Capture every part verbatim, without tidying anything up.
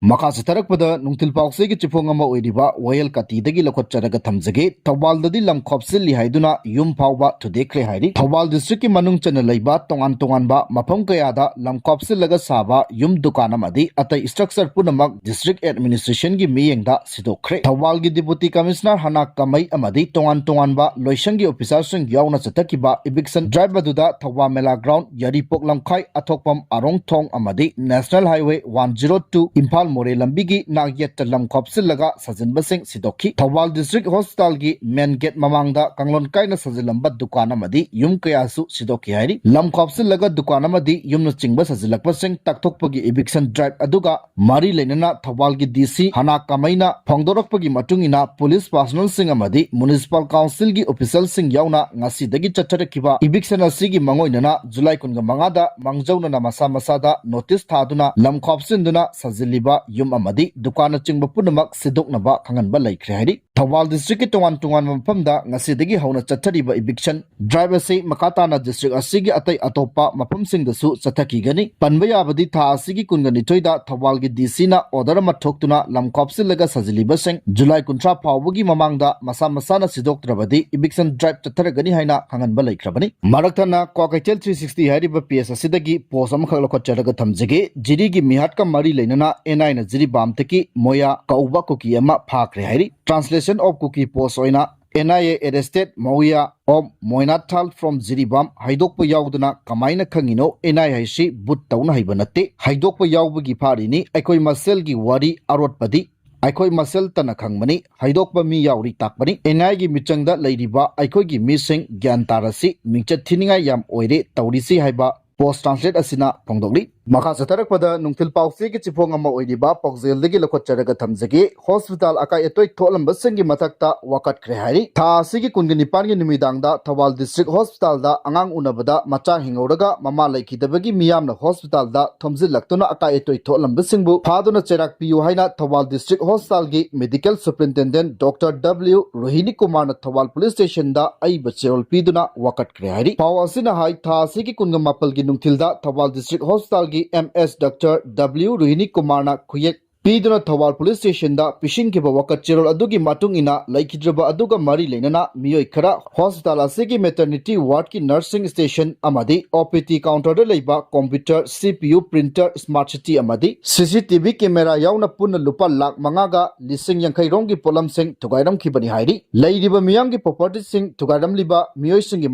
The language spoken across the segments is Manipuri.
ꯃꯈꯥ ꯆꯠꯊꯔꯛꯄꯗ ꯅꯨꯡꯊꯤꯜ ꯄꯥꯎꯆꯦꯒꯤ ꯆꯤꯐꯣꯡ ꯑꯃ ꯑꯣꯏꯔꯤꯕ ꯋꯥꯌꯦꯜ ꯀꯥꯇꯤꯗꯒꯤ ꯂꯧꯈꯠꯆꯔꯒ ꯊꯝꯖꯒꯦ꯫ ꯊꯧꯕꯥꯜꯗꯗꯤ ꯂꯝ ꯈꯣꯞꯆꯤꯜꯂꯤ ꯍꯥꯏꯗꯨꯅ ꯌꯨꯝ ꯐꯥꯎꯕ ꯊꯨꯗꯦꯛꯈ꯭ꯔꯦ ꯍꯥꯏꯔꯤ꯫ ꯊꯧꯕꯥꯜ districtꯀꯤ ꯃꯅꯨꯡ ꯆꯟꯅ ꯂꯩꯕ ꯇꯣꯉꯥꯟ ꯇꯣꯉꯥꯟꯕ ꯃꯐꯝ ꯀꯌꯥꯗ ꯂꯝ ꯈꯣꯞꯆꯤꯜꯂꯒ ꯁꯥꯕ ꯌꯨꯝ, ꯗꯨꯀꯥꯟ ꯑꯃꯗꯤ ꯑꯇꯩ structure ꯄꯨꯝꯅꯃꯛ district administrationꯒꯤ ꯃꯤꯠꯌꯦꯡꯗ ꯁꯤꯗꯣꯛꯈ꯭ꯔꯦ꯫ ꯊꯧꯕꯥꯜꯒꯤ Deputy Commissioner ꯍꯅꯥ ꯀꯃꯩ ꯑꯃꯗꯤ ꯇꯣꯉꯥꯟ ꯇꯣꯉꯥꯟꯕ ꯂꯣꯏꯁꯪꯒꯤ officerꯁꯤꯡ ꯌꯥꯎꯅ ꯆꯠꯊꯈꯤꯕ eviction drive ꯑꯗꯨꯗ ꯊꯧꯕꯥꯜ ꯃꯦꯂꯥ ground, ꯌꯥꯔꯤꯄꯣꯛ ꯂꯝꯈꯥꯏ, ꯑꯊꯣꯛꯄꯝ ꯑꯥꯔꯣꯡ ꯊꯣꯡ ꯑꯃꯗꯤ National Highway one zero two Imphal ꯃꯣꯔꯦ ꯂꯝꯕꯤꯒꯤ ꯅꯥꯛꯌꯦꯠꯇ ꯂꯝ ꯈꯣꯞꯆꯤꯜꯂꯒ ꯁꯥꯖꯤꯟꯕꯁꯤꯡ ꯁꯤꯗꯣꯛꯈꯤ꯫ ꯊꯧꯕꯥꯜ district hospitalꯒꯤ main gate ꯃꯃꯥꯡꯗ ꯀꯥꯡꯂꯣꯟ ꯀꯥꯏꯅ ꯁꯥꯖꯤꯜꯂꯝꯕ ꯗꯨꯀꯥꯟ ꯑꯃꯗꯤ ꯌꯨꯝ ꯀꯌꯥꯁꯨ ꯁꯤꯗꯣꯛꯈꯤ ꯍꯥꯏꯔꯤ꯫ ꯂꯝ ꯈꯣꯞꯆꯤꯜꯂꯒ ꯗꯨꯀꯥꯟ ꯑꯃꯗꯤ ꯌꯨꯝꯅꯆꯤꯡꯕ ꯁꯥꯖꯤꯜꯂꯛꯄꯁꯤꯡ ꯇꯥꯛꯊꯣꯛꯄꯒꯤ eviction drive ꯑꯗꯨꯒ ꯃꯔꯤ ꯂꯩꯅꯅ ꯊꯧꯕꯥꯜꯒꯤ DC ꯍꯅꯥ ꯀꯃꯩꯅ ꯐꯣꯡꯗꯣꯔꯛꯄꯒꯤ ꯃꯇꯨꯡ ꯏꯟꯅ police personnelꯁꯤꯡ ꯑꯃꯗꯤ municipal councilꯒꯤ officialꯁꯤꯡ ꯌꯥꯎꯅ ꯉꯁꯤꯗꯒꯤ ꯆꯠꯊꯔꯛꯈꯤꯕ eviction ꯑꯁꯤꯒꯤ ꯃꯥꯡꯑꯣꯏꯅꯅ ꯖꯨꯂꯥꯏ ꯀꯨꯟꯃꯉꯥꯗ ꯃꯥꯡꯖꯧꯅꯅ ꯃꯁꯥ ꯃꯁꯥꯗ notice ꯊꯥꯗꯨꯅ ꯂꯝ ꯈꯣꯞꯆꯤꯟꯗꯨꯅ ꯁꯥꯖꯤꯜꯂꯤꯕ ꯌꯨꯝ ꯑꯃꯗꯤ ꯗꯨꯀꯥꯟꯅꯆꯤꯡꯕ ꯄꯨꯝꯅꯃꯛ ꯁꯤꯗꯣꯛꯅꯕ ꯈꯪꯍꯟꯕ ꯂꯩꯈ꯭ꯔꯦ ꯍꯥꯏꯔꯤ꯫ ꯊꯧꯕꯥꯜ districtꯀꯤ ꯇꯣꯉꯥꯟ ꯇꯣꯉꯥꯟꯕ ꯃꯐꯝꯗ ꯉꯁꯤꯗꯒꯤ ꯍꯧꯅ ꯆꯠꯊꯔꯤꯕ eviction drive ꯑꯁꯤ ꯃꯈꯥ ꯇꯥꯅ district ꯑꯁꯤꯒꯤ ꯑꯇꯩ ꯑꯇꯣꯞꯄ ꯃꯐꯝꯁꯤꯡꯗꯁꯨ ꯆꯠꯊꯈꯤꯒꯅꯤ꯫ ꯄꯟꯕ ꯌꯥꯕꯗꯤ ꯊꯥ ꯑꯁꯤꯒꯤ ꯀꯨꯟꯒ ꯅꯤꯊꯣꯏꯗ ꯊꯧꯕꯥꯜꯒꯤ DCꯅ order ꯑꯃ ꯊꯣꯛꯇꯨꯅ ꯂꯝ ꯈꯣꯞꯆꯤꯜꯂꯒ ꯁꯥꯖꯤꯜꯂꯤꯕꯁꯤꯡ ꯖꯨꯂꯥꯏ ꯀꯨꯟꯊ꯭ꯔꯥ ꯐꯥꯎꯕꯒꯤ ꯃꯃꯥꯡꯗ ꯃꯁꯥ ꯃꯁꯥꯅ ꯁꯤꯗꯣꯛꯇ꯭ꯔꯕꯗꯤ eviction drive ꯆꯠꯊꯔꯒꯅꯤ ꯍꯥꯏꯅ ꯈꯪꯍꯟꯕ ꯂꯩꯈ꯭ꯔꯕꯅꯤ꯫ ꯃꯔꯛ ꯊꯠꯅ ꯀ꯭ꯋꯥꯀꯩꯊꯦꯜ three sixty ꯍꯥꯏꯔꯤꯕ page ꯑꯁꯤꯗꯒꯤ post ꯑꯃꯈꯛ ꯂꯧꯈꯠꯆꯔꯒ ꯊꯝꯖꯒꯦ꯫ ꯖꯤꯔꯤꯒꯤ ꯃꯤꯍꯥꯠꯀ ꯃꯔꯤ ꯂꯩꯅꯅ NIAꯅ ꯖꯤꯔꯤꯕꯥꯝꯗꯒꯤ ꯃꯣꯌꯥ ꯀꯧꯕ ꯀꯨꯀꯤ ꯑꯃ ꯐꯥꯈ꯭ꯔꯦ ꯍꯥꯏꯔꯤ꯫ Translation of Kuki post ꯑꯣꯏꯅ NIA arrested Moya of Moinathal from Jiribam ꯍꯥꯏꯗꯣꯛꯄ ꯌꯥꯎꯗꯅ ꯀꯃꯥꯏꯅ ꯈꯪꯉꯤꯅꯣ? NI ꯍꯥꯏꯁꯤ ꯕꯨꯠ ꯇꯧꯅ ꯍꯩꯕ ꯅꯠꯇꯦ꯫ ꯍꯥꯏꯗꯣꯛꯄ ꯌꯥꯎꯕꯒꯤ ꯐꯥꯔꯤꯅꯤ꯫ ꯑꯩꯈꯣꯏ ꯃꯁꯦꯜꯒꯤ ꯋꯥꯔꯤ ꯑꯔꯣꯠꯄꯗꯤ ꯑꯩꯈꯣꯏ ꯃꯁꯦꯜꯇꯅ ꯈꯪꯕꯅꯤ꯫ ꯍꯥꯏꯗꯣꯛꯄ ꯃꯤ ꯌꯥꯎꯔꯤ ꯇꯥꯛꯄꯅꯤ꯫ NIAꯒꯤ ꯃꯤꯆꯪꯗ ꯂꯩꯔꯤꯕ ꯑꯩꯈꯣꯏꯒꯤ ꯃꯤꯁꯤꯡ ꯒ꯭ꯌꯥꯟ ꯇꯥꯔꯁꯤ꯫ ꯃꯤꯡꯆꯠ ꯊꯤꯅꯤꯡꯉꯥꯏ ꯌꯥꯝ ꯑꯣꯏꯔꯦ ꯇꯧꯔꯤꯁꯤ ꯍꯥꯏꯕ post translate ꯑꯁꯤꯅ ꯐꯣꯡꯗꯣꯛꯂꯤ꯫ ꯃꯈꯥ ꯆꯠꯊꯔꯛꯄꯗ ꯅꯨꯡꯊꯤꯜ ꯄꯥꯎꯆꯦꯒꯤ ꯆꯤꯐꯣꯡ ꯑꯃ ꯑꯣꯏꯔꯤꯕ ꯄꯥꯎꯖꯦꯜꯗꯒꯤ ꯂꯧꯈꯠꯆꯔꯒ ꯊꯝꯖꯒꯦ꯫ Hospital ꯑꯀꯥꯏ ꯑꯇꯣꯏ ꯊꯣꯛꯂꯝꯕꯁꯤꯡꯒꯤ ꯃꯊꯛꯇ ꯋꯥꯀꯠꯈ꯭ꯔꯦ ꯍꯥꯏꯔꯤ꯫ ꯊꯥ ꯑꯁꯤꯒꯤ ꯀꯨꯟꯒ ꯅꯤꯄꯥꯟꯒꯤ ꯅꯨꯃꯤꯗꯥꯡꯗ ꯊꯧꯕꯥꯜ district hospitalꯗ ꯑꯉꯥꯡ ꯎꯅꯕꯗ ꯃꯆꯥ ꯍꯤꯡꯍꯧꯔꯒ ꯃꯃꯥ ꯂꯩꯈꯤꯗꯕꯒꯤ ꯃꯤꯌꯥꯝꯅ hospitalꯗ ꯊꯣꯝꯖꯤꯜꯂꯛꯇꯨꯅ ꯑꯀꯥꯏ ꯑꯇꯣꯏ ꯊꯣꯛꯂꯝꯕꯁꯤꯡꯕꯨ ꯐꯥꯗꯨꯅ ꯆꯩꯔꯥꯛ ꯄꯤꯌꯨ ꯍꯥꯏꯅ Thoubal district hospitalꯒꯤ medical superintendent Doctor W ꯔꯣꯍꯤꯅꯤ ꯀꯨꯃꯥꯔꯅ ꯊꯧꯕꯥꯜ police stationꯗ ꯑꯏꯕ ꯆꯦꯔꯣꯜ ꯄꯤꯗꯨꯅ ꯋꯥꯀꯠꯈ꯭ꯔꯦ ꯍꯥꯏꯔꯤ꯫ ꯄꯥꯎ ꯑꯁꯤꯅ ꯍꯥꯏ, ꯊꯥ ꯑꯁꯤꯒꯤ ꯀꯨꯟꯒ ꯃꯥꯄꯜꯒꯤ ꯅꯨꯡꯊꯤꯜꯗ Thoubal district hospitalꯒꯤ MS Doctor W ꯔꯣꯍꯤꯅꯤ ꯀꯨꯃꯥꯔꯅ ꯈꯨꯌꯦꯛ ꯄꯤꯗꯨꯅ ꯊꯧꯕꯥꯜ ꯄꯨꯂꯤꯁ ꯁ꯭ꯇꯦꯁꯟꯗ ꯄꯤꯁꯤꯟꯈꯤꯕ ꯋꯥꯀꯠ ꯆꯦꯔꯣꯜ ꯑꯗꯨꯒꯤ ꯃꯇꯨꯡ ꯏꯟꯅ, ꯂꯩꯈꯤꯗ꯭ꯔꯕ ꯑꯗꯨꯒ ꯃꯔꯤ ꯂꯩꯅꯅ ꯃꯤꯑꯣꯏ ꯈꯔ ꯍꯣꯁꯄꯤꯇꯥꯜ ꯑꯁꯤꯒꯤ ꯃꯦꯇꯔꯅꯤꯇꯤ ꯋꯥꯔꯗꯀꯤ ꯅꯔꯁꯤꯡ ꯁ꯭ꯇꯦꯁꯟ ꯑꯃꯗꯤ ꯑꯣ ꯄꯤ ꯇꯤ ꯀꯥꯎꯟꯇꯔꯗ ꯂꯩꯕ ꯀꯝꯄ꯭ꯌꯨꯇꯔ, ꯁꯤ ꯄꯤ ꯌꯨ ꯄ꯭ꯔꯤꯟꯇꯔ, ꯁ꯭ꯃꯥꯔꯠ ꯁꯤꯇꯤ ꯑꯃꯗꯤ ꯁꯤ ꯁꯤ ꯇꯤ ꯚꯤ ꯀꯦꯃꯦꯔꯥ ꯌꯥꯎꯅ ꯄꯨꯟꯅ ꯂꯨꯄꯥ ꯂꯥꯈ ꯃꯉꯥꯒ ꯂꯤꯁꯤꯡ ꯌꯥꯡꯈꯩ ꯔꯣꯝꯒꯤ ꯄꯣꯠꯂꯝꯁꯤꯡ ꯊꯨꯒꯥꯏꯔꯝꯈꯤꯕꯅꯤ ꯍꯥꯏꯔꯤ꯫ ꯂꯩꯔꯤꯕ ꯃꯤꯌꯥꯝꯒꯤ ꯄ꯭ꯔꯣꯄꯔꯇꯤꯁꯤꯡ ꯊꯨꯒꯥꯏꯔꯝꯂꯤꯕ ꯃꯤꯑꯣꯏꯁꯤꯡꯒꯤ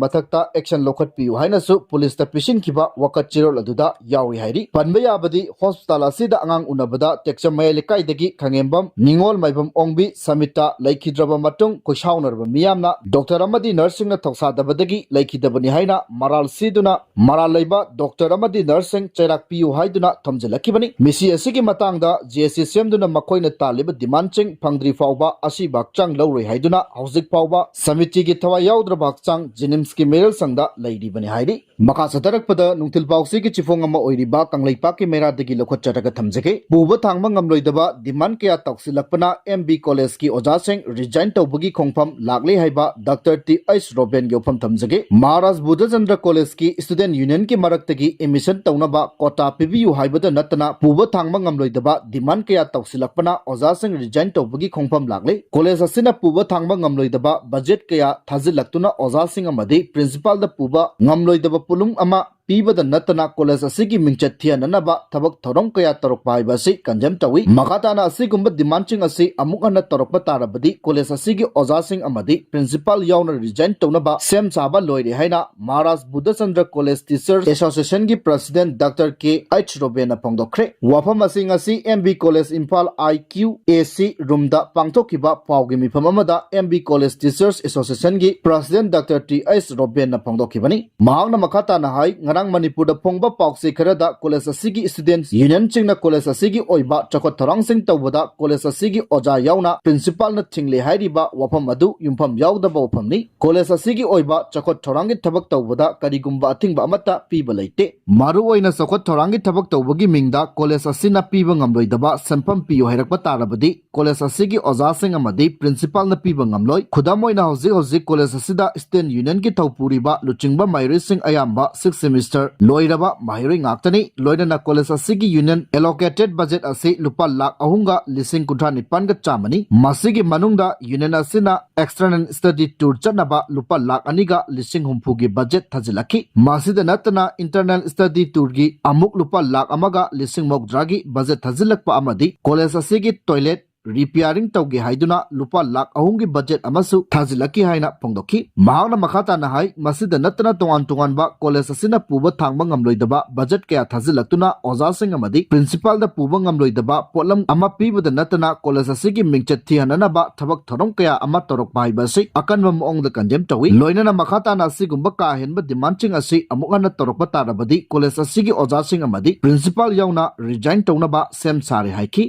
ꯃꯊꯛꯇ ꯑꯦꯛꯁꯟ ꯂꯧꯈꯠꯄꯤꯌꯨ ꯍꯥꯏꯅꯁꯨ ꯄꯨꯂꯤꯁꯇ ꯄꯤꯁꯤꯟꯈꯤꯕ ꯋꯥꯀꯠ ꯆꯦꯔꯣꯜ ꯑꯗꯨꯗ ꯌꯥꯎꯔꯤ ꯍꯥꯏꯔꯤ꯫ ꯄꯟꯕ ꯌꯥꯕꯗꯤ, ꯍꯣꯁꯄꯤꯇꯥꯜ ꯑꯁꯤꯗ ꯑꯉꯥꯡ ꯎꯅꯕꯗ ꯇꯦꯛꯆꯝ ꯃꯌꯥꯏ ꯂꯩꯀꯥꯏꯗꯒꯤ ꯈꯪꯉꯦꯝꯕꯝ, ꯅꯤꯉꯣꯜ ꯃꯥꯏꯕꯝ ꯑꯣꯡꯕꯤ, ꯁꯃꯤꯇꯥ ꯂꯩꯈꯤꯗ꯭ꯔꯕ ꯃꯇꯨꯡ, ꯈꯣꯏꯁꯥꯎꯅꯔꯕ ꯃꯤꯌꯥꯝꯅ ꯗꯣꯛꯇꯔ ꯑꯃꯗꯤ ꯅꯔꯁꯁꯤꯡꯅ ꯊꯧꯁꯥꯗꯕꯗꯒꯤ ꯂꯩꯈꯤꯗꯕꯅꯤ ꯍꯥꯏꯅ ꯃꯔꯥꯜ ꯁꯤꯗꯨꯅ ꯃꯔꯥꯜ ꯂꯩꯕ ꯗꯣꯛꯇꯔ ꯑꯃꯗꯤ ꯅꯔꯁꯁꯤꯡ ꯆꯩꯔꯥꯛ ꯄꯤꯌꯨ ꯍꯥꯏꯗꯨꯅ ꯊꯝꯖꯤꯜꯂꯛꯈꯤꯕꯅꯤ꯫ ꯃꯤꯁꯤ ꯑꯁꯤꯒꯤ ꯃꯇꯥꯡꯗ ꯖꯦ ꯑꯦꯁ ꯁꯤ ꯁꯦꯝꯗꯨꯅ ꯃꯈꯣꯏꯅ ꯇꯥꯜꯂꯤꯕ ꯗꯤꯃꯥꯟꯁꯤꯡ ꯐꯪꯗ꯭ꯔꯤ ꯐꯥꯎꯕ ꯑꯁꯤꯕ ꯍꯛꯆꯥꯡ ꯂꯧꯔꯣꯏ ꯍꯥꯏꯗꯨꯅ ꯍꯧꯖꯤꯛ ꯐꯥꯎꯕ ꯁꯃꯤꯇꯤꯒꯤ ꯊꯋꯥꯏ ꯌꯥꯎꯗ꯭ꯔꯕ ꯍꯛꯆꯥꯡ ꯖꯦꯅꯤꯝꯁꯀꯤ ꯃꯤꯔꯦꯜ ꯁꯪꯗ ꯂꯩꯔꯤꯕꯅꯤ ꯍꯥꯏꯔꯤ꯫ ꯃꯈꯥ ꯆꯠꯊꯔꯛꯄꯗ ꯅꯨꯡꯊꯤꯜ ꯄꯥꯎꯆꯦꯒꯤ ꯆꯤꯐꯣꯡ ꯑꯃ ꯑꯣꯏꯔꯤꯕ ꯀꯪꯂꯩꯄꯥꯛꯀꯤ ꯃꯩꯔꯥꯗꯒꯤ ꯂꯧꯈꯠꯆꯔꯒ ꯊꯝꯖꯒꯦ꯫ ꯄꯨꯕ ꯊꯥꯡꯕ ꯉꯝꯂꯣꯏꯗꯕ ꯗꯤꯃꯥꯟ ꯀꯌꯥ ꯇꯧꯁꯤꯜꯂꯛꯄꯅ ꯑꯦꯝ ꯕꯤ ꯀꯣꯂꯦꯖꯀꯤ ꯑꯣꯖꯥꯁꯤꯡ ꯔꯤꯖꯥꯏꯟ ꯇꯧꯕꯒꯤ ꯈꯣꯡꯐꯝ ꯂꯥꯛꯂꯦ ꯍꯥꯏꯕ ꯗꯥꯛꯇꯔ ꯇꯤ ꯑꯩꯆ ꯔꯣꯕꯦꯟꯒꯤ ꯋꯥꯐꯝ ꯊꯝꯖꯒꯦ꯫ ꯃꯍꯥꯔꯥꯖ ꯕꯨꯙꯆꯟꯗ꯭ꯔ ꯀꯣꯂꯦꯖꯀꯤ ꯁ꯭ꯇꯨꯗꯦꯟꯠ ꯌꯨꯅꯤꯌꯟꯒꯤ ꯃꯔꯛꯇꯒꯤ ꯑꯦꯗꯃꯤꯁꯟ ꯇꯧꯅꯕ ꯀꯣꯇꯥ ꯄꯤꯕꯤꯌꯨ ꯍꯥꯏꯕꯗ ꯅꯠꯇꯅ ꯄꯨꯕ ꯊꯥꯡꯕ ꯉꯝꯂꯣꯏꯗꯕ ꯗꯤꯃꯥꯟ ꯀꯌꯥ ꯇꯧꯁꯤꯜꯂꯛꯄꯅ ꯑꯣꯖꯥꯁꯤꯡ ꯔꯤꯖꯥꯏꯟ ꯇꯧꯕꯒꯤ ꯈꯣꯡꯐꯝ ꯂꯥꯛꯂꯦ꯫ ꯀꯣꯂꯦꯖ ꯑꯁꯤꯅ ꯄꯨꯕ ꯊꯥꯡꯕ ꯉꯝꯂꯣꯏꯗꯕ ꯕꯖꯦꯠ ꯀꯌꯥ ꯊꯥꯖꯤꯜꯂꯛꯇꯨꯅ ꯑꯣꯖꯥꯁꯤꯡ ꯑꯃꯗꯤ ꯄ꯭ꯔꯤꯟꯁꯤꯄꯥꯜꯗ ꯄꯨꯕ ꯉꯝꯂꯣꯏꯗꯕ ꯄꯣꯠꯂꯨꯝ ꯑꯃ ꯄꯤꯕꯗ ꯅꯠꯇꯅ ꯀꯣꯂꯦꯖ ꯑꯁꯤꯒꯤ ꯃꯤꯡꯆꯠ ꯊꯤꯍꯟꯅꯅꯕ ꯊꯕꯛ ꯊꯧꯔꯝ ꯀꯌꯥ ꯇꯧꯔꯛꯄ ꯍꯥꯏꯕ ꯑꯁꯤ ꯀꯟꯗꯦꯝ ꯇꯧꯏ꯫ ꯃꯈꯥ ꯇꯥꯅ ꯑꯁꯤꯒꯨꯝꯕ ꯗꯤꯃꯥꯟꯁꯤꯡ ꯑꯁꯤ ꯑꯃꯨꯛ ꯍꯟꯅ ꯇꯧꯔꯛꯄ ꯇꯥꯔꯕꯗꯤ ꯀꯣꯂꯦꯖ ꯑꯁꯤꯒꯤ ꯑꯣꯖꯥꯁꯤꯡ ꯑꯃꯗꯤ ꯄ꯭ꯔꯤꯟꯁꯤꯄꯥꯜ ꯌꯥꯎꯅ ꯔꯤꯖꯥꯏꯟ ꯇꯧꯅꯕ ꯁꯦꯝ ꯁꯥꯕ ꯂꯣꯏꯔꯦ ꯍꯥꯏꯅ ꯃꯍꯥꯔꯥꯖ ꯕꯨꯙꯆꯟꯗ꯭ꯔ ꯀꯣꯂꯦꯖ ꯇꯤꯆꯔꯁ ꯑꯦꯁꯣꯁꯤꯌꯦꯁꯟꯒꯤ ꯄ꯭ꯔꯁꯤꯗꯦꯟꯠ ꯗꯥꯛꯇꯔ ꯀꯦ ꯑꯩꯆ ꯔꯣꯕꯦꯟꯅ ꯐꯣꯡꯗꯣꯛꯈ꯭ꯔꯦ꯫ ꯋꯥꯐꯝ ꯑꯁꯤ ꯉꯁꯤ M B college Imphal I Q A C ꯔꯨꯝꯗ ꯄꯥꯡꯊꯣꯛꯈꯤꯕ ꯄꯥꯎꯒꯤ ꯃꯤꯐꯝ ꯑꯃꯗ ꯑꯦꯝ ꯕꯤ ꯀꯣꯂꯦꯖ ꯇꯤꯆꯔꯁ ꯑꯦꯁꯣꯁꯤꯌꯦꯁꯟꯒꯤ ꯄ꯭ꯔꯁꯤꯗꯦꯟꯠ ꯗꯥꯛꯇꯔ ꯇꯤ ꯑꯩꯆ ꯔꯣꯕꯦꯟꯅ ꯐꯣꯡꯗꯣꯛꯈꯤꯕꯅꯤ꯫ ꯃꯍꯥꯛꯅ ꯃꯈꯥ ꯇꯥꯅ ꯍꯥꯏ, ꯉꯔꯥꯡ ꯃꯅꯤꯄꯨꯔꯗ ꯐꯣꯡꯕ ꯄꯥꯎꯆꯦ ꯈꯔꯗ ꯀꯣꯂꯦꯖ ꯑꯁꯤꯒꯤ ꯁ꯭ꯇꯨꯗꯦꯟꯠ ꯌꯨꯅꯤꯌꯟꯁꯤꯡꯅ ꯀꯣꯂꯦꯖ ꯑꯁꯤꯒꯤ ꯑꯣꯏꯕ ꯆꯥꯎꯈꯠ ꯊꯧꯔꯥꯡꯁꯤꯡ ꯇꯧꯕꯗ ꯀꯣꯂꯦꯖ ꯑꯁꯤꯒꯤ ꯑꯣꯖꯥ ꯌꯥꯎꯅ ꯄ꯭ꯔꯤꯟꯁꯤꯄꯥꯜꯅ ꯊꯤꯡꯂꯦ ꯍꯥꯏꯔꯤꯕ ꯋꯥꯐꯝ ꯑꯗꯨ ꯌꯨꯝꯐꯝ ꯌꯥꯎꯗꯕ ꯋꯥꯐꯝꯅꯤ꯫ ꯀꯣꯂꯦꯖ ꯑꯁꯤꯒꯤ ꯑꯣꯏꯕ ꯆꯥꯎꯈꯠ ꯊꯧꯔꯥꯡꯒꯤ ꯊꯕꯛ ꯇꯧꯕꯗ ꯀꯔꯤꯒꯨꯝꯕ ꯑꯊꯤꯡꯕ ꯑꯃꯠꯇ ꯄꯤꯕ ꯂꯩꯇꯦ꯫ ꯃꯔꯨꯑꯣꯏꯅ ꯆꯥꯎꯈꯠ ꯊꯧꯔꯥꯡꯒꯤ ꯊꯕꯛ ꯇꯧꯕꯒꯤ ꯃꯤꯡꯗ ꯀꯣꯂꯦꯖ ꯑꯁꯤꯅ ꯄꯤꯕ ꯉꯝꯂꯣꯏꯗꯕ ꯁꯦꯟꯐꯝ ꯄꯤꯌꯨ ꯍꯥꯏꯔꯛꯄ ꯇꯥꯔꯕꯗꯤ ꯀꯣꯂꯦꯖ ꯑꯁꯤꯒꯤ ꯑꯣꯖꯥꯁꯤꯡ ꯑꯃꯗꯤ ꯄ꯭ꯔꯤꯟꯁꯤꯄꯥꯜꯅ ꯄꯤꯕ ꯉꯝꯂꯣꯏ꯫ ꯈꯨꯗꯝ ꯑꯣꯏꯅ ꯍꯧꯖꯤꯛ ꯍꯧꯖꯤꯛ ꯀꯣꯂꯦꯖ ꯑꯁꯤꯗ ꯁ꯭ꯇꯨꯗꯦꯟꯠ ꯌꯨꯅꯤꯌꯟꯒꯤ ꯊꯧꯄꯨꯔꯤꯕ ꯂꯨꯆꯤꯡꯕ ꯃꯍꯩꯔꯣꯏꯁꯤꯡ ꯑꯌꯥꯝꯕ ꯁꯤꯛꯁ ꯁꯦꯃꯤꯁꯇꯔ ꯂꯣꯏꯔꯕ ꯃꯍꯩꯔꯣꯏ ꯉꯥꯛꯇꯅꯤ꯫ ꯂꯣꯏꯅꯅ ꯀꯣꯂꯦꯖ ꯑꯁꯤꯒꯤ ꯌꯨꯅꯤꯌꯟ allocated budget ꯑꯁꯤ ꯂꯨꯄꯥ ꯂꯥꯈ ꯑꯍꯨꯝꯒ ꯂꯤꯁꯤꯡ ꯀꯨꯟꯊ꯭ꯔꯥ ꯅꯤꯄꯥꯟꯒ ꯆꯥꯝꯃꯅꯤ꯫ ꯃꯁꯤꯒꯤ ꯃꯅꯨꯡꯗ ꯌꯨꯅꯤꯌꯟ ꯑꯁꯤꯅ external study tour ꯆꯠꯅꯕ ꯂꯨꯄꯥ ꯂꯥꯈ ꯑꯅꯤꯒ ꯂꯤꯁꯤꯡ ꯍꯨꯝꯐꯨꯒꯤ budget ꯊꯥꯖꯤꯜꯂꯛꯈꯤ꯫ ꯃꯁꯤꯗ ꯅꯠꯇꯅ internal study tourꯒꯤ ꯑꯃꯨꯛ ꯂꯨꯄꯥ ꯂꯥꯈ ꯑꯃꯒ ꯂꯤꯁꯤꯡ ꯃꯧꯗ꯭ꯔꯥꯒꯤ budget ꯊꯥꯖꯤꯜꯂꯛꯄ ꯑꯃꯗꯤ ꯀꯣꯂꯦꯖ ꯑꯁꯤꯒꯤ toilet repairing ꯇꯧꯒꯦ ꯍꯥꯏꯗꯨꯅ ꯂꯨꯄꯥ ꯂꯥꯈ ꯑꯍꯨꯝꯒꯤ budget ꯑꯃꯁꯨ ꯊꯥꯖꯤꯜꯂꯛꯈꯤ ꯍꯥꯏꯅ ꯐꯣꯡꯗꯣꯛꯈꯤ꯫ ꯃꯍꯥꯛꯅ ꯃꯈꯥ ꯇꯥꯅ ꯍꯥꯏ, ꯃꯁꯤꯗ ꯅꯠꯇꯅ ꯇꯣꯉꯥꯟ ꯇꯣꯉꯥꯟꯕ ꯀꯣꯂꯦꯖ ꯑꯁꯤꯅ ꯄꯨꯕ ꯊꯥꯡꯕ ꯉꯝꯂꯣꯏꯗꯕ budget ꯀꯌꯥ ꯊꯥꯖꯤꯜꯂꯛꯇꯨꯅ ꯑꯣꯖꯥꯁꯤꯡ ꯑꯃꯗꯤ principalꯗ ꯄꯨꯕ ꯉꯝꯂꯣꯏꯗꯕ ꯄꯣꯠꯂꯝ ꯑꯃ ꯄꯤꯕꯗ ꯅꯠꯇꯅ ꯀꯣꯂꯦꯖ ꯑꯁꯤꯒꯤ ꯃꯤꯡꯆꯠ ꯊꯤꯍꯟꯅꯅꯕ ꯊꯕꯛ ꯊꯧꯔꯝ ꯀꯌꯥ ꯑꯃ ꯇꯧꯔꯛꯄ ꯍꯥꯏꯕ ꯑꯁꯤ ꯑꯀꯟꯕ ꯃꯑꯣꯡꯗ condemn ꯇꯧꯏ꯫ ꯂꯣꯏꯅꯅ ꯃꯈꯥ ꯇꯥꯅ ꯑꯁꯤꯒꯨꯝꯕ ꯀꯥ ꯍꯦꯟꯕ demandꯁꯤꯡ ꯑꯁꯤ ꯑꯃꯨꯛ ꯍꯟꯅ ꯇꯧꯔꯛꯄ ꯇꯥꯔꯕꯗꯤ ꯀꯣꯂꯦꯖ ꯑꯁꯤꯒꯤ ꯑꯣꯖꯥꯁꯤꯡ ꯑꯃꯗꯤ principal ꯌꯥꯎꯅ resign ꯇꯧꯅꯕ ꯁꯦꯝ ꯁꯥꯔꯦ ꯍꯥꯏꯈꯤ꯫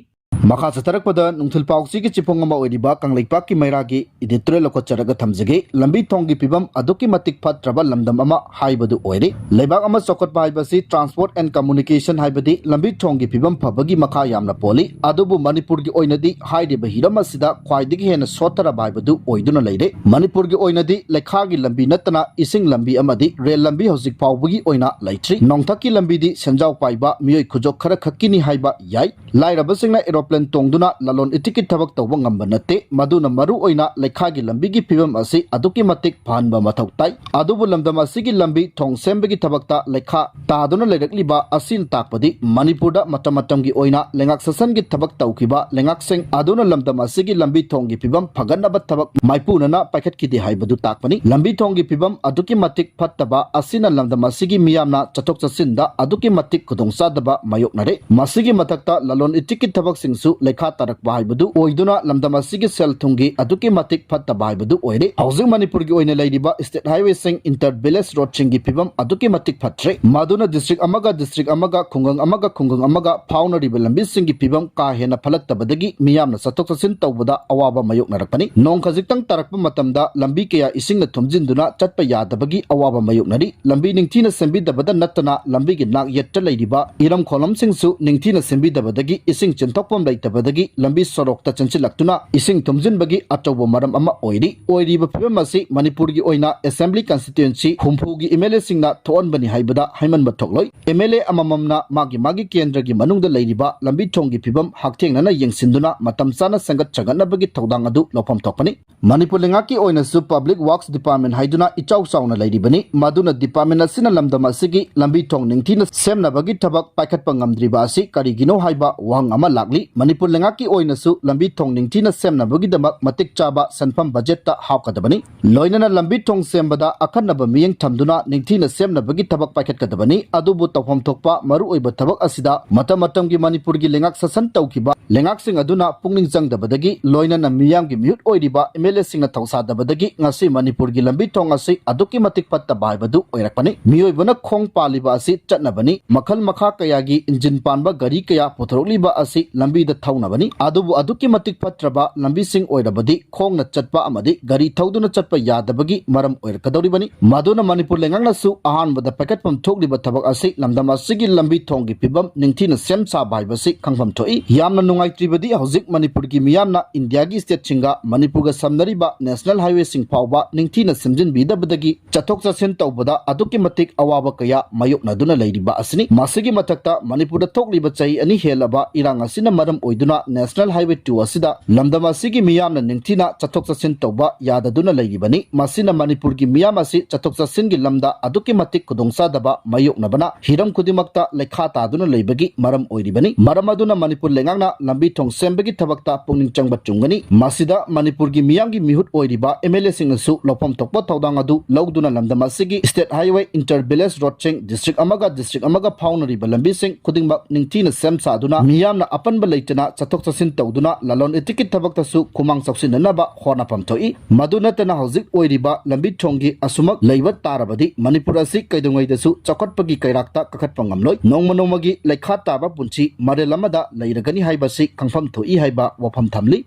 ꯃꯈꯥ ꯆꯠꯊꯔꯛꯄꯗ ꯅꯨꯡꯊꯤꯜ ꯄꯥꯎꯆꯦꯒꯤ ꯆꯤꯐꯣꯡ ꯑꯃ ꯑꯣꯏꯔꯤꯕ ꯀꯪꯂꯩꯄꯥꯛꯀꯤ ꯃꯩꯔꯥꯒꯤ editorial ꯂꯧꯈꯠꯆꯔꯒ ꯊꯝꯖꯒꯦ꯫ ꯂꯝꯕꯤ ꯊꯣꯡꯒꯤ ꯐꯤꯕꯝ ꯑꯗꯨꯛꯀꯤ ꯃꯇꯤꯛ ꯐꯠꯇ꯭ꯔꯕ ꯂꯝꯗꯝ ꯑꯃ ꯍꯥꯏꯕꯗꯨ ꯑꯣꯏꯔꯦ꯫ ꯂꯩꯕꯥꯛ ꯑꯃ ꯆꯥꯎꯈꯠꯄ ꯍꯥꯏꯕꯁꯤ transport and communication ꯍꯥꯏꯕꯗꯤ ꯂꯝꯕꯤ ꯊꯣꯡꯒꯤ ꯐꯤꯕꯝ ꯐꯕꯒꯤ ꯃꯈꯥ ꯌꯥꯝꯅ ꯄꯣꯜꯂꯤ꯫ ꯑꯗꯨꯕꯨ ꯃꯅꯤꯄꯨꯔꯒꯤ ꯑꯣꯏꯅꯗꯤ ꯍꯥꯏꯔꯤꯕ ꯍꯤꯔꯝ ꯑꯁꯤꯗ ꯈ꯭ꯋꯥꯏꯗꯒꯤ ꯍꯦꯟꯅ ꯁꯣꯠꯊꯔꯕ ꯍꯥꯏꯕꯗꯨ ꯑꯣꯏꯗꯨꯅ ꯂꯩꯔꯦ꯫ ꯃꯅꯤꯄꯨꯔꯒꯤ ꯑꯣꯏꯅꯗꯤ ꯂꯩꯈꯥꯒꯤ ꯂꯝꯕꯤ ꯅꯠꯇꯅ ꯏꯁꯤꯡ ꯂꯝꯕꯤ ꯑꯃꯗꯤ ꯔꯦꯜ ꯂꯝꯕꯤ ꯍꯧꯖꯤꯛ ꯐꯥꯎꯕꯒꯤ ꯑꯣꯏꯅ ꯂꯩꯇ꯭ꯔꯤ꯫ ꯅꯣꯡꯊꯛꯀꯤ ꯂꯝꯕꯤꯗꯤ ꯁꯦꯟꯖꯥꯎ ꯄꯥꯏꯕ ꯃꯤꯑꯣꯏ ꯈꯨꯖꯣꯛ ꯈꯔ ꯈꯛꯀꯤꯅꯤ ꯍꯥꯏꯕ ꯌꯥꯏ꯫ ꯂꯥꯏꯔꯕꯁꯤꯡꯅ aeroplane ꯇꯣꯡꯗꯨꯅ ꯂꯂꯣꯟ ꯏꯇꯤꯛꯀꯤ ꯊꯕꯛ ꯇꯧꯕ ꯉꯝꯕ ꯅꯠꯇꯦ꯫ ꯃꯗꯨꯅ ꯃꯔꯨ ꯑꯣꯏꯅ ꯂꯩꯈꯥꯒꯤ ꯂꯝꯕꯤꯒꯤ ꯐꯤꯕꯝ ꯑꯁꯤ ꯑꯗꯨꯛꯀꯤ ꯃꯇꯤꯛ ꯐꯍꯟꯕ ꯃꯊꯧ ꯇꯥꯏ꯫ ꯑꯗꯨꯕꯨ ꯂꯝꯗꯝ ꯑꯁꯤꯒꯤ ꯂꯝꯕꯤ ꯊꯣꯡ ꯁꯦꯝꯕꯒꯤ ꯊꯕꯛꯇ ꯂꯩꯈꯥ ꯇꯥꯗꯨꯅ ꯂꯩꯔꯛꯂꯤꯕ ꯑꯁꯤꯅ ꯇꯥꯛꯄꯗꯤ ꯃꯅꯤꯄꯨꯔꯗ ꯃꯇꯝ ꯃꯇꯝꯒꯤ ꯑꯣꯏꯅ ꯂꯩꯉꯥꯛ ꯁꯥꯁꯟꯒꯤ ꯊꯕꯛ ꯇꯧꯈꯤꯕ ꯂꯩꯉꯥꯛꯁꯤꯡ ꯑꯗꯨꯅ ꯂꯝꯗꯝ ꯑꯁꯤꯒꯤ ꯂꯝꯕꯤ ꯊꯣꯡꯒꯤ ꯐꯤꯕꯝ ꯐꯒꯠꯅꯕ ꯊꯕꯛ ꯃꯥꯏꯄꯨꯅꯅ ꯄꯥꯏꯈꯠꯈꯤꯗꯦ ꯍꯥꯏꯕꯗꯨ ꯇꯥꯛꯄꯅꯤ꯫ ꯂꯝꯕꯤ ꯊꯣꯡꯒꯤ ꯐꯤꯕꯝ ꯑꯗꯨꯛꯀꯤ ꯃꯇꯤꯛ ꯐꯠꯇꯕ ꯑꯁꯤꯅ ꯂꯝꯗꯝ ꯑꯁꯤꯒꯤ ꯃꯤꯌꯥꯝꯅ ꯆꯠꯊꯣꯛ ꯆꯠꯁꯤꯟꯗ ꯑꯗꯨꯛꯀꯤ ꯃꯇꯤꯛ ꯈꯨꯗꯣꯡꯆꯥꯗꯕ ꯃꯥꯌꯣꯛꯅꯔꯦ꯫ ꯃꯁꯤꯒꯤ ꯃꯊꯛꯇ ꯂꯂꯣꯟ ꯏꯇꯤꯛꯀꯤ ꯊꯕꯛꯁꯤꯡꯁꯨ ꯂꯩꯈꯥ ꯇꯥꯔꯛꯄ ꯍꯥꯏꯕꯗꯨ ꯑꯣꯏꯗꯨꯅ ꯂꯝꯗꯝ ꯑꯁꯤꯒꯤ ꯁꯦꯜ ꯊꯨꯝꯒꯤ ꯑꯗꯨꯛꯀꯤ ꯃꯇꯤꯛ ꯐꯠꯇꯕ ꯍꯥꯏꯕꯗꯨ ꯑꯣꯏꯔꯦ꯫ ꯍꯧꯖꯤꯛ ꯃꯅꯤꯄꯨꯔꯒꯤ ꯑꯣꯏꯅ ꯂꯩꯔꯤꯕ state highwayꯁꯤꯡ, inter village roadꯁꯤꯡꯒꯤ ꯐꯤꯕꯝ ꯑꯗꯨꯛꯀꯤ ꯃꯇꯤꯛ ꯐꯠꯇ꯭ꯔꯦ꯫ ꯃꯗꯨꯅ district ꯑꯃꯒ district ꯑꯃꯒ, ꯈꯨꯡꯒꯪ ꯑꯃꯒ ꯈꯨꯡꯒꯪ ꯑꯃꯒ ꯐꯥꯎꯅꯔꯤꯕ ꯂꯝꯕꯤꯁꯤꯡꯒꯤ ꯐꯤꯕꯝ ꯀꯥ ꯍꯦꯟꯅ ꯐꯠꯂꯛꯇꯕꯗꯒꯤ ꯃꯤꯌꯥꯝꯅ ꯆꯠꯊꯣꯛ ꯆꯠꯁꯤꯟ ꯇꯧꯕꯗ ꯑꯋꯥꯕ ꯃꯥꯌꯣꯛꯅꯔꯛꯄꯅꯤ꯫ ꯅꯣꯡ ꯈꯖꯤꯛꯇꯪ ꯇꯥꯔꯛꯄ ꯃꯇꯝꯗ ꯂꯝꯕꯤ ꯀꯌꯥ ꯏꯁꯤꯡꯅ ꯊꯨꯝꯖꯤꯟꯗꯨꯅ ꯆꯠꯄ ꯌꯥꯗꯕꯒꯤ ꯑꯋꯥꯕ ꯃꯥꯌꯣꯛꯅꯔꯤ꯫ ꯂꯝꯕꯤ ꯅꯤꯡꯊꯤꯅ ꯁꯦꯝꯕꯤꯗꯕꯗ ꯅꯠꯇꯅ ꯂꯝꯕꯤꯒꯤ ꯅꯥꯛ ꯌꯦꯠꯇ ꯂꯩꯔꯤꯕ ꯏꯔꯝ ꯈꯣꯡꯂꯝꯁꯤꯡꯁꯨ ꯅꯤꯡꯊꯤꯅ ꯁꯦꯝꯕꯤꯗꯕꯗꯒꯤ ꯏꯁꯤꯡ ꯆꯦꯟꯊꯣꯛꯐꯝ ꯂꯩꯇꯕꯗꯒꯤ ꯂꯝꯕꯤ ꯁꯣꯔꯣꯛꯇ ꯆꯦꯟꯁꯤꯜꯂꯛꯇꯨꯅ ꯏꯁꯤꯡ ꯊꯨꯝꯖꯤꯟꯕꯒꯤ ꯑꯆꯧꯕ ꯃꯔꯝ ꯑꯃ ꯑꯣꯏꯔꯤ꯫ ꯑꯣꯏꯔꯤꯕ ꯐꯤꯕꯝ ꯑꯁꯤ ꯃꯅꯤꯄꯨꯔꯒꯤ ꯑꯣꯏꯅ assembly constituency ꯍꯨꯝꯐꯨꯒꯤ MLAꯁꯤꯡꯅ ꯊꯣꯛꯍꯟꯕꯅꯤ ꯍꯥꯏꯕꯗ ꯍꯥꯏꯃꯟꯕ ꯊꯣꯛꯂꯣꯏ꯫ MLA ꯑꯃꯃꯝꯅ ꯃꯥꯒꯤ ꯃꯥꯒꯤ ꯀꯦꯟꯗ꯭ꯔꯒꯤ ꯃꯅꯨꯡꯗ ꯂꯩꯔꯤꯕ ꯂꯝꯕꯤ ꯊꯣꯡꯒꯤ ꯐꯤꯕꯝ ꯍꯛꯊꯦꯡꯅꯅ ꯌꯦꯡꯁꯤꯟꯗꯨꯅ ꯃꯇꯝ ꯆꯥꯅ ꯁꯦꯝꯒꯠ ꯁꯥꯒꯠꯅꯕꯒꯤ ꯊꯧꯗꯥꯡ ꯑꯗꯨ ꯂꯧꯐꯝ ꯊꯣꯛꯄꯅꯤ꯫ ꯃꯅꯤꯄꯨꯔ ꯂꯩꯉꯥꯛꯀꯤ ꯑꯣꯏꯅꯁꯨ Public Works Department ꯍꯥꯏꯗꯨꯅ ꯏꯆꯥꯎ ꯆꯥꯎꯅ ꯂꯩꯔꯤꯕꯅꯤ꯫ ꯃꯗꯨꯅ department ꯑꯁꯤꯅ ꯂꯝꯗꯝ ꯑꯁꯤꯒꯤ ꯂꯝꯕꯤ ꯊꯣꯡ ꯅꯤꯡꯊꯤꯅ ꯁꯦꯝꯅꯕꯒꯤ ꯊꯕꯛ ꯄꯥꯏꯈꯠꯄ ꯉꯝꯗ꯭ꯔꯤꯕ ꯑꯁꯤ ꯀꯔꯤꯒꯤꯅꯣ ꯍꯥꯏꯕ ꯋꯥꯍꯪ ꯑꯃ ꯂꯥꯛꯂꯤ꯫ ꯃꯅꯤꯄꯨꯔ ꯂꯩꯉꯥꯛꯀꯤ ꯑꯣꯏꯅꯁꯨ ꯂꯝꯕꯤ ꯊꯣꯡ ꯅꯤꯡꯊꯤꯅ ꯁꯦꯝꯅꯕꯒꯤꯗꯃꯛ ꯃꯇꯤꯛ ꯆꯥꯕ ꯁꯦꯟꯐꯝ budgetꯇ ꯍꯥꯞꯀꯗꯕꯅꯤ꯫ ꯂꯣꯏꯅꯅ ꯂꯝꯕꯤ ꯊꯣꯡ ꯁꯦꯝꯕꯗ ꯑꯈꯟꯅꯕ ꯃꯤꯠꯌꯦꯡ ꯊꯝꯗꯨꯅ ꯅꯤꯡꯊꯤꯅ ꯁꯦꯝꯅꯕꯒꯤ ꯊꯕꯛ ꯄꯥꯏꯈꯠꯀꯗꯕꯅꯤ꯫ ꯑꯗꯨꯕꯨ ꯇꯧꯐꯝ ꯊꯣꯛꯄ ꯃꯔꯨꯑꯣꯏꯕ ꯊꯕꯛ ꯑꯁꯤꯗ ꯃꯇꯝ ꯃꯇꯝꯒꯤ ꯃꯅꯤꯄꯨꯔꯒꯤ ꯂꯩꯉꯥꯛ ꯁꯥꯁꯟ ꯇꯧꯈꯤꯕ ꯂꯩꯉꯥꯛꯁꯤꯡ ꯑꯗꯨꯅ ꯄꯨꯛꯅꯤꯡ ꯆꯪꯗꯕꯗꯒꯤ, ꯂꯣꯏꯅꯅ ꯃꯤꯌꯥꯝꯒꯤ ꯃꯤꯍꯨꯠ ꯑꯣꯏꯔꯤꯕ MLAꯁꯤꯡꯅ ꯊꯧꯁꯥꯗꯕꯗꯒꯤ ꯉꯁꯤ ꯃꯅꯤꯄꯨꯔꯒꯤ ꯂꯝꯕꯤ ꯊꯣꯡ ꯑꯁꯤ ꯑꯗꯨꯛꯀꯤ ꯃꯇꯤꯛ ꯐꯠꯇꯕ ꯍꯥꯏꯕꯗꯨ ꯑꯣꯏꯔꯛꯄꯅꯤ꯫ ꯃꯤꯑꯣꯏꯕꯅ ꯈꯣꯡ ꯄꯥꯜꯂꯤꯕ ꯑꯁꯤ ꯆꯠꯅꯕꯅꯤ꯫ ꯃꯈꯜ ꯃꯈꯥ ꯀꯌꯥꯒꯤ ꯏꯟꯖꯤꯟ ꯄꯥꯟꯕ ꯒꯥꯔꯤ ꯀꯌꯥ ꯄꯨꯊꯣꯔꯛꯂꯤꯕ ꯑꯁꯤ ꯂꯝꯕꯤꯗ ꯊꯧꯅꯕꯅꯤ꯫ ꯑꯗꯨꯕꯨ ꯑꯗꯨꯛꯀꯤ ꯃꯇꯤꯛ ꯐꯠꯇ꯭ꯔꯕ ꯂꯝꯕꯤꯁꯤꯡ ꯑꯣꯏꯔꯕꯗꯤ ꯈꯣꯡꯅ ꯆꯠꯄ ꯑꯃꯗꯤ ꯒꯥꯔꯤ ꯊꯧꯗꯨꯅ ꯆꯠꯄ ꯌꯥꯗꯕꯒꯤ ꯃꯔꯝ ꯑꯣꯏꯔꯛꯀꯗꯧꯔꯤꯕꯅꯤ꯫ ꯃꯗꯨꯅ ꯃꯅꯤꯄꯨꯔ ꯂꯩꯉꯥꯛꯅꯁꯨ ꯑꯍꯥꯟꯕꯗ ꯄꯥꯏꯈꯠꯐꯝ ꯊꯣꯛꯂꯤꯕ ꯊꯕꯛ ꯑꯁꯤ ꯂꯝꯗꯝ ꯑꯁꯤꯒꯤ ꯂꯝꯕꯤ ꯊꯣꯡꯒꯤ ꯐꯤꯕꯝ ꯅꯤꯡꯊꯤꯅ ꯁꯦꯝ ꯁꯥꯕ ꯍꯥꯏꯕꯁꯤ ꯈꯪꯐꯝ ꯊꯣꯛꯏ꯫ ꯌꯥꯝꯅ ꯅꯨꯡꯉꯥꯏꯇ꯭ꯔꯤꯕꯗꯤ ꯍꯧꯖꯤꯛ ꯃꯅꯤꯄꯨꯔꯒꯤ ꯃꯤꯌꯥꯝꯅ ꯏꯟꯗꯤꯌꯥꯒꯤ stateꯁꯤꯡꯒ ꯃꯅꯤꯄꯨꯔꯒ ꯁꯝꯅꯔꯤꯕ national highwayꯁꯤꯡ ꯐꯥꯎꯕ ꯅꯤꯡꯊꯤꯅ ꯁꯦꯝꯖꯤꯟꯕꯤꯗꯕꯗꯒꯤ ꯆꯠꯊꯣꯛ ꯆꯠꯁꯤꯟ ꯇꯧꯕꯗ ꯑꯗꯨꯛꯀꯤ ꯃꯇꯤꯛ ꯑꯋꯥꯕ ꯀꯌꯥ ꯃꯥꯌꯣꯛꯅꯗꯨꯅ ꯂꯩꯔꯤꯕ ꯑꯁꯤꯅꯤ꯫ ꯃꯁꯤꯒꯤ ꯃꯊꯛꯇ ꯃꯅꯤꯄꯨꯔꯗ ꯊꯣꯛꯂꯤꯕ ꯆꯍꯤ ꯑꯅꯤ ꯍꯦꯜꯂꯕ ꯏꯔꯥꯡ ꯑꯁꯤꯅ ꯃꯔꯝ ꯑꯣꯏꯗꯨꯅ National Highway two ꯑꯁꯤꯗ ꯂꯝꯗꯝ ꯑꯁꯤꯒꯤ ꯃꯤꯌꯥꯝꯅ ꯅꯤꯡꯊꯤꯅ ꯆꯠꯊꯣꯛ ꯆꯠꯁꯤꯟ ꯇꯧꯕ ꯌꯥꯗꯗꯨꯅ ꯂꯩꯔꯤꯕꯅꯤ꯫ ꯃꯁꯤꯅ ꯃꯅꯤꯄꯨꯔꯒꯤ ꯃꯤꯌꯥꯝ ꯑꯁꯤ ꯆꯠꯊꯣꯛ ꯆꯠꯁꯤꯟꯒꯤ ꯂꯝꯗ ꯑꯗꯨꯛꯀꯤ ꯃꯇꯤꯛ ꯈꯨꯗꯣꯡꯆꯥꯗꯕ ꯃꯥꯌꯣꯛꯅꯕꯅ ꯍꯤꯔꯝ ꯈꯨꯗꯤꯡꯃꯛꯇ ꯂꯩꯈꯥ ꯇꯥꯗꯨꯅ ꯂꯩꯕꯒꯤ ꯃꯔꯝ ꯑꯣꯏꯔꯤꯕꯅꯤ꯫ ꯃꯔꯝ ꯑꯗꯨꯅ ꯃꯅꯤꯄꯨꯔ ꯂꯩꯉꯥꯛꯅ ꯂꯝꯕꯤ ꯊꯣꯡ ꯁꯦꯝꯕꯒꯤ ꯊꯕꯛꯇ ꯄꯨꯛꯅꯤꯡ ꯆꯪꯕ ꯆꯨꯝꯒꯅꯤ꯫ ꯃꯁꯤꯗ ꯃꯅꯤꯄꯨꯔꯒꯤ ꯃꯤꯌꯥꯝꯒꯤ ꯃꯤꯍꯨꯠ ꯑꯣꯏꯔꯤꯕ MLAꯁꯤꯡꯅꯁꯨ ꯂꯧꯐꯝ ꯊꯣꯛꯄ ꯊꯧꯗꯥꯡ ꯑꯗꯨ ꯂꯧꯗꯨꯅ ꯂꯝꯗꯝ ꯑꯁꯤꯒꯤ state highway, inter village roadꯁꯤꯡ, district ꯑꯃꯒ district ꯑꯃꯒ ꯐꯥꯎꯅꯔꯤꯕ ꯂꯝꯕꯤꯁꯤꯡ ꯈꯨꯗꯤꯡꯃꯛ ꯅꯤꯡꯊꯤꯅ ꯁꯦꯝ ꯁꯥꯗꯨꯅ ꯃꯤꯌꯥꯝꯅ ꯑꯄꯟꯕ ꯂꯩꯇꯅ ꯆꯠꯊꯣꯛ ꯆꯠꯁꯤꯟ ꯇꯧꯗꯨꯅ ꯂꯂꯣꯟ ꯏꯇꯤꯛꯀꯤ ꯊꯕꯛꯇꯁꯨ ꯈꯨꯃꯥꯡ ꯆꯥꯎꯁꯤꯟꯅꯅꯕ ꯍꯣꯠꯅꯐꯝ ꯊꯣꯛꯏ꯫ ꯃꯗꯨ ꯅꯠꯇꯅ ꯍꯧꯖꯤꯛ ꯑꯣꯏꯔꯤꯕ ꯂꯝꯕꯤ ꯊꯣꯡꯒꯤ ꯑꯁꯨꯃꯛ ꯂꯩꯕ ꯇꯥꯔꯕꯗꯤ ꯃꯅꯤꯄꯨꯔ ꯑꯁꯤ ꯀꯩꯗꯧꯉꯩꯗꯁꯨ ꯆꯥꯎꯈꯠꯄꯒꯤ ꯀꯩꯔꯥꯛꯇ ꯀꯥꯈꯠꯄ ꯉꯝꯂꯣꯏ꯫ ꯅꯣꯡꯃ ꯅꯣꯡꯃꯒꯤ ꯂꯩꯈꯥ ꯇꯥꯕ ꯄꯨꯟꯁꯤ ꯃꯔꯦꯜ ꯑꯃꯗ ꯂꯩꯔꯒꯅꯤ ꯍꯥꯏꯕꯁꯤ ꯈꯪꯐꯝ ꯊꯣꯛꯏ ꯍꯥꯏꯕ ꯋꯥꯐꯝ ꯊꯝꯂꯤ꯫